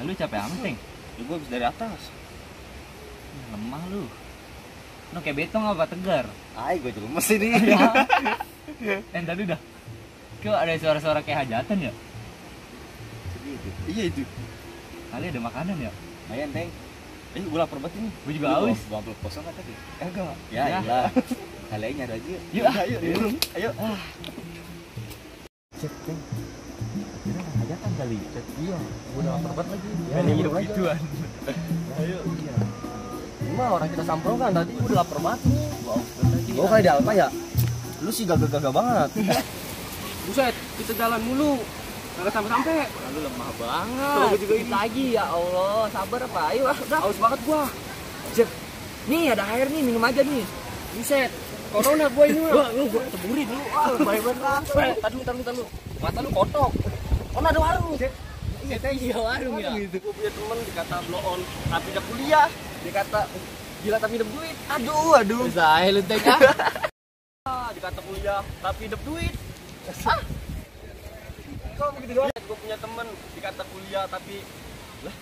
Lu capek amat, Teng? Ya gue habis dari atas. Lemah lu. Lu kayak betong apa tegar? Ay, gue juga lemes ini. Tadi dah. Kok ada suara-suara kayak hajatan ya? Iya itu. Kali ada makanan ya? Lumayan, Teng. Gue lapar banget ini. Gue juga haus. Bawa belum kosong kan tadi? Enggak. Ya, iya. Kalian nyari aja. Yuk, ayo. Ayo. Cek, Teng. Kira hajatan kali. Cek, iya. Gue udah lapar banget lagi. Ya, hidup gituan. Ayo. Iya. Cuma orang kita samprong kan tadi udah lapar banget nih. Gue kayak di Alfa ya. Lu sih gagah-gagah banget. Buset, kita jalan mulu. Kagak sampai-sampai. Lu lemah banget. Tuh, gue juga ini lagi ya Allah, sabar apa? Ayo, udah. Haus banget gua. Cek. Nih ada air nih, minum aja nih. Buset. Corona gua ini mah. Gua teburin dulu. Lebay banget. Tadi lu. Mata lu kotok. Oh, ada warung. Cek. Iya, warung ya. Gue punya temen dikata blow on tapi udah kuliah. Dikata gila tapi hidup duit. Aduh. Saya lu Teng. Dikata kuliah tapi hidup duit. Kok begitu doang? Gue punya temen dikata kuliah tapi lah